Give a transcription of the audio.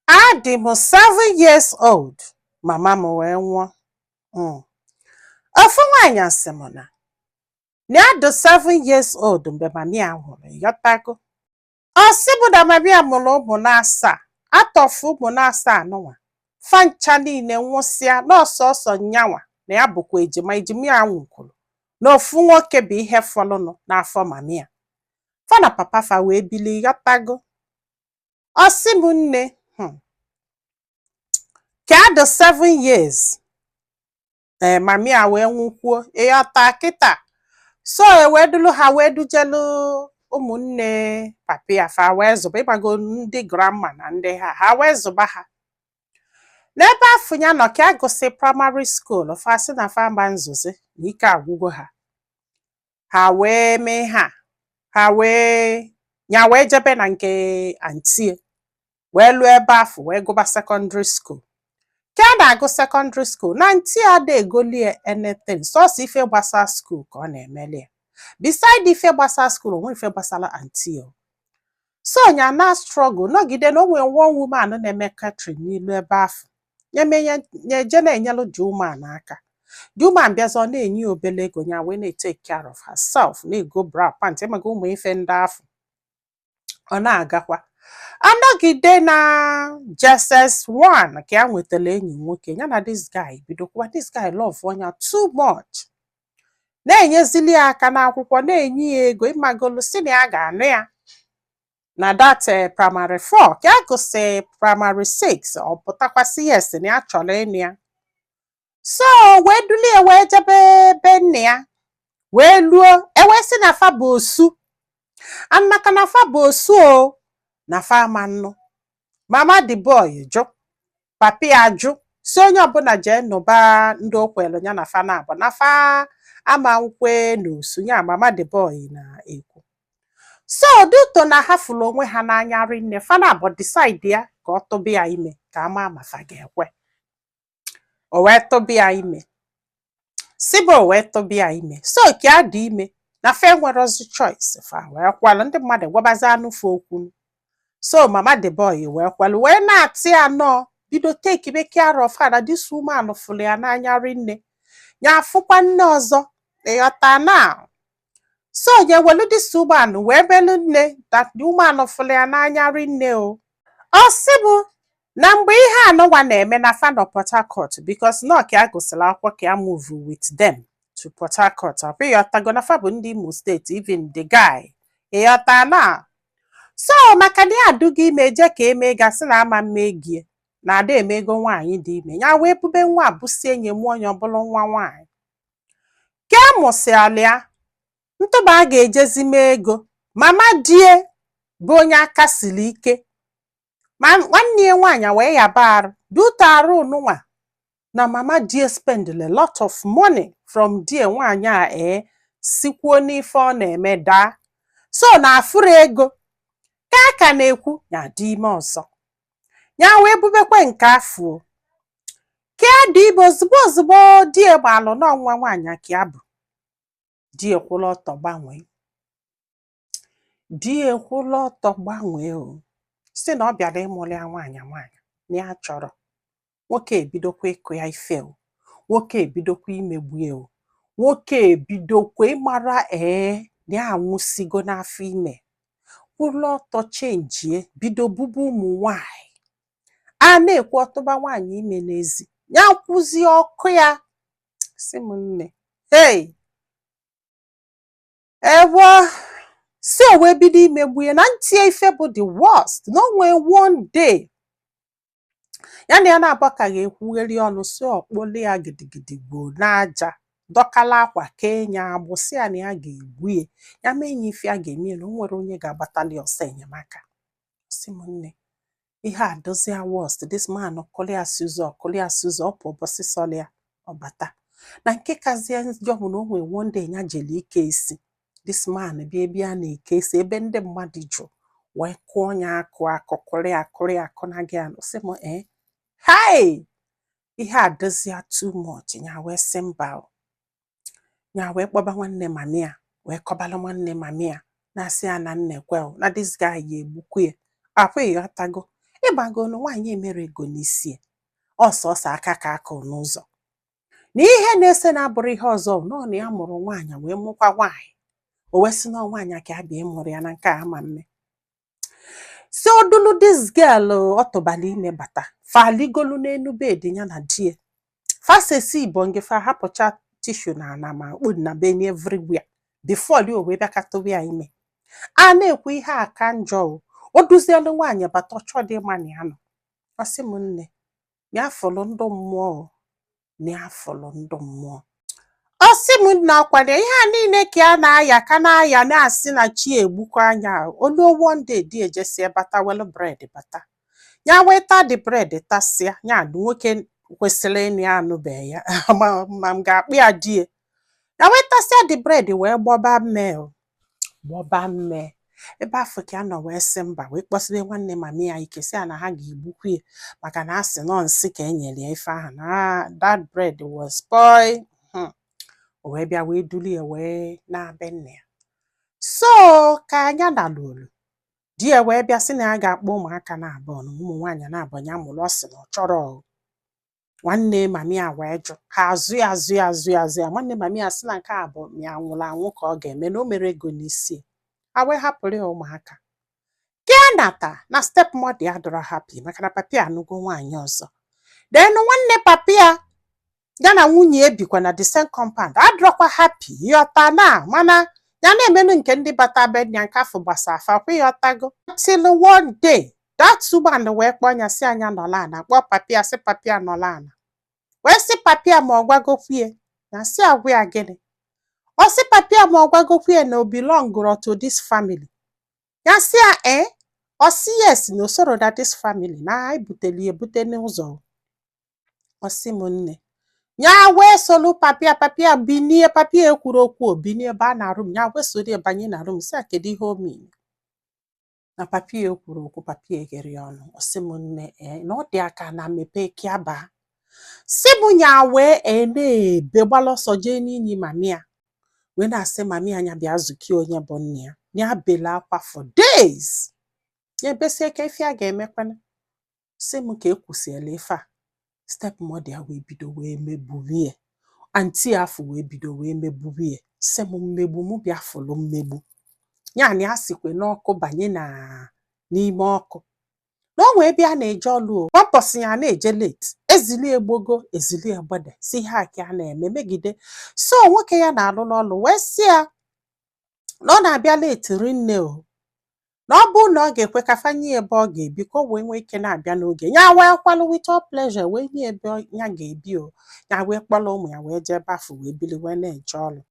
Adị m 7 years old, mama m wee nwụọ. Ofu nwaanyị asị m na ya dị 7 years old mgbe mami ya nwụrụ, ịghọtago? Ọ sị bụ na mami ya mụrụ ụmụ na-asaa, atọfu ụmụ na-asaa anụnwa, fa ncha niile nwụsịa, n'ọsọsọ nyanwa na ya bụkwa ejima. Ejima ya nwụkwuru na ofu nwoke bụ ihe fọlụnụ n'afọ mami ya. Fa na papa fa wee bili, ịghọtago? Ọ sị m nne, ka adị 7 years, ee, mami a wee nwụkwuo, ịghọta kịta? So e wee dulu ha wee dujelu ụmụnne papi ya, fa wee zụba, ịgbago ndị grandma na ndị ha, ha wee zụba ha n'ebe afọ ya nọ. Ka a gụsị primary school, fa sị na fa ma nzuzi na ike agwụgo ha. Ha wee mee ha, ha wee ya wee jebe na nke auntie, wee lụọ ebe afọ, wee gụba secondary school. Ka a na-agụ secondary school, na auntie ada egolie anything, sọsọ ife gbasa school ka ọ na-emeli ya. Beside ife gbasa school, onwe ife gbasara auntie o. So nya na struggle nọgide na o nwere one woman na-eme catering n'ilu ebe afọ ya eje na-enyelu the woman aka. The woman bịazi, ọ na-enye ya obele ego, ya wee na-etake care of herself, na-ego bra, pant, ịmaga ụmụ ife ndị afọ. Ọ na-agakwa anọgide na JSS 1 ka ya nwetara enyi nwoke. Ya na this guy bidokwa. This guy love ya too much, na-enyezili ya aka n'akwụkwọ, na-enye ya ego, ịmagolu, si na ya ga-anụ ya na that primary 4. Ka ya gụsị primary 6, ọ pụtakwasị yes, na ya chọrọ ịnụ ya. So wee dulie wee jebe be nne ya, wee luo, ewee sị na fa bụ osu, and maka na fa bụ osu o, na fa ama nnụ. Mama the boy jụ, papi ya jụ, si onye ọbụla jee nụba ndị o kwelu ya na fa na-abụ na fa ama nkwe n'osu ya. Mama the boy na-ekwu, so duto na ha fụrụ onwe ha n'anya rinne, fa na-abụ decide ya ka ọ tụba ya ime, ka ama ma fa ga-ekwe. O wee tụba ya ime, siba o wee tụba ya ime. So ka a dị ime na fa enwerozi choice, fa wee kwalụ ndị mmadụ gwabazi anụ fa okwu. So mama the boy wee kwalụ, wee na-atị ya nọọ, bido take care of her, na this woman fụrụ ya n'anya rinne, ya afụkwa nne ọzọ, ịghọta na? So ya welu this woman wee belu nne, that the woman fụrụ ya n'anya rinne. O ọ sị bụ na mgbe ihe anụnwa na-eme, na fa nọ Port Harcourt, because nọ ka a gụsịrị akwụkwọ ka ya move with them to Port Harcourt. Ọ bụ ịghọtago na fa bụ ndị Imo State, even the guy, ịghọta na? So maka na ya adụgo ime, je ka eme gasị na ama mma egie na ada emego nwaanyị dị ime. Ya wee bube nwa abụsie enyi mụọ ya, ọbụrụ nwa nwaanyị ka a mụsịala ya. Ntụba a ga-ejezi mee ego, mama die bụ onye aka siri ike, ma nwanne ya nwaanyị wee yaba arụ duto arụ nụnwa na mama die spend a lot of money from die nwaanyị a, ee, sikwuo n'ife ọ na-eme daa. So na afụrụ ego ka a ka na-ekwu ya dị ime ọzọ, ya wee bubekwe nke afọ ka dị ime. Ozugbo ozugbo die gbalụ n'ọnwa nwaanyị ka ya bụ, die kwụrụ ọtọ gbanwee, die kwụrụ ọtọ gbanwee o si na ọ bịara ịmụrụ ya nwaanyị, nwaanyị na ya chọrọ. Nwoke ebidokwa ịkụ ya ife o, nwoke ebidokwa imegbu ya o, nwoke ebidokwa ịmara, ee, na ya anwụsigo n'afọ ime. Kwụrụ ọtọ chenjie, bido bubu ụmụ nwanyị a na-ekwu, ọtụba nwaanyị ime n'ezi, ya kwụzie ọkụ ya. Sị m nne, hey, ewo, si o wee bido imegbu ya na ntie ife bụ the worst, na o nwee one day ya na ya na-abụ ka ga-ekwugheri ọnụ, si ọkpoli ya gidigidi gboo n'aja, dọkala akwa kee ya agbụ, si ya na ya ga-egbu ya, ya mee ya ife a ga-eme ya, na o nwere onye ga-agbatali ọsọ enyemaka. Sị m nne, ihe a dozie worst. This man kụli ya si ụzọ, kụli ya si ụzọ, ọ pụ ụbọchị sọlị ya ọ bata. Na nke kazie njọ bụ na o nwere one day ya jere ike isi, this man bịa ebe a na-eke isi, ebe ndị mmadụ jụ, wee kụọ ya akụ akụ, kụrị akụrị akụ na gị anụ. Sị m ee, hai, ihe a dozie too much. Ya wee sị mba o. Ya wee kpọba nwanne mami ya, wee kọbalụ nwanne mami ya, na-asị ya na nnekwe o, na this guy ya egbukwu ya akwa. Ịghọtago? Ịgbagonu nwaanyị emere ego n'isi ya, ọsọsọ aka ka akụ n'ụzọ na ihe na-ese na-abụrụ ihe ọzọ nọ na ya mụrụ nwaanyị wee mụkwa nwaanyị. O wee sị na nwaanyị ka a bịa ịmụrụ ya na nke a ama mme. Si odulu this girl ọ tụbala ime bata, faligolu n'enu bed ya na die, fasesi ibonge, fa hapụcha tissue na ana ma kpu na beni everywhere before li o wee bịakatụwa ya ime. A na-ekwu ihe a ka njọ o. O duzielu nwaanyị bata, ọ chọọ dị ịma na ya nọ. Ọ sị m, nne ya fụlụ ndụ mmụọ o, na ya fụlụ ndụ mmụọ. Ọ sị m nna, ọkwado ihe a niile ka a na-aya ka na-aya, na-asị na chi egbukwa anya. Oluo one day, di ejesie bata, welu bread bata, ya weta the bread tasịa. Ya nwoke kwesịrị ịnụ ya anụbeghị ya, ma m ga-akpụ ya die. Ya wetasịa the bread wee gbọba mme o, gbọba mme ebe afọ ka a nọ, wee sị mba, wee kpọsịrị nwanne mami ya ike, sị ya na ha ga-egbukwu ya maka na asị nọ nsị ka e nyere ya ife ahụ na that bread was spoiled. O wee bịa wee duli ya wee na-be nna ya. So ka anya nalụrụ di ya wee bịa sị na ya ga-akpọ ụmụaka na abụọ na ụmụ nwaanyị na abụọ ya mụrụ. Ọ sị na ọ chọrọ o. Nwanne mami ya wee jụ ha, azụ ya, azụ ya, azụ ya, azụ ya. Nwanne mami ya sị na nke a bụ ya nwụrụ anwụ ka ọ ga-eme na o mere ego n'isi ya. Ha wee hapụrụ ya ụmụaka ka ya nata na step mother ya dọrọ happy maka na papi anụgo nwaanyị ọzọ. Then nwanne papi ya, ya na nwunye ya bikwa na the same compound, adọrọkwa happy, ịghọta na mana ya na-emenu nke ndị bata be ya nke afọ gbasa afa kwa, ịghọtago? Till one day, that woman wee kpọọ ya, sị anya nọla ana, kpọọ papi ya, sị papi ya nọla ana, wee sị papi ya ma ọ gwagokwu ya, na sị agwa ya gịnị. Ọ sị papi ya ma ọ gwagokwu ya na o belongụrụ to this family. Ya sị ya ee. Ọ sị yes, na o soro na this family na ebuteli ya ebute n'ụzọ. Ọ sị m, nne, ya wee solu papia. Papia binie, papia ekwuru okwu, o binie ebe a na room. Ya wee soro ya banye na room, sị ya kedu ihe o mean na papia ekwuru okwu, papia eghere ya ọnụ. Ọ sị m, nne, ee, na ọ dị aka na mepee kia baa. Sị m nya wee na-ebe, gbala ọsọ jee n'inyi mami ya, wee na-asị mami anya bịa zukie onye bụ nne ya. Ya bele akwa for days, ya ebesie ka ife a ga-emekwana. Sị m ka ekwusiela ife a, step mother ya wee bido wee megbuwie aunty afọ, wee bido wee megbuwie. Sị m mmegbu mụ bịa fụlụ mmegbu ya na ya sikwe n'ọkụ banye na n'ime ọkụ na o nwee ebe a na-eje ọlụ o pọpọsị ya na-eje late, ezili egbogo, ezili egbede, si ihe a ka a na-eme megide. So nwoke ya na-alụ n'ọlụ wee sị ya na ọ na-abịa late rinne o, na ọ bụrụ na ọ ga-ekwe ka fanye ebe ọ ga-ebi ka o wee nwee ike na-abịa n'oge. Ya wee kwalụ with all pleasure, wee nye ebe ya ga-ebi o. Ya wee kpọrọ ụmụ ya wee jee ebe afọ, wee bili, wee na-eje ọlụ.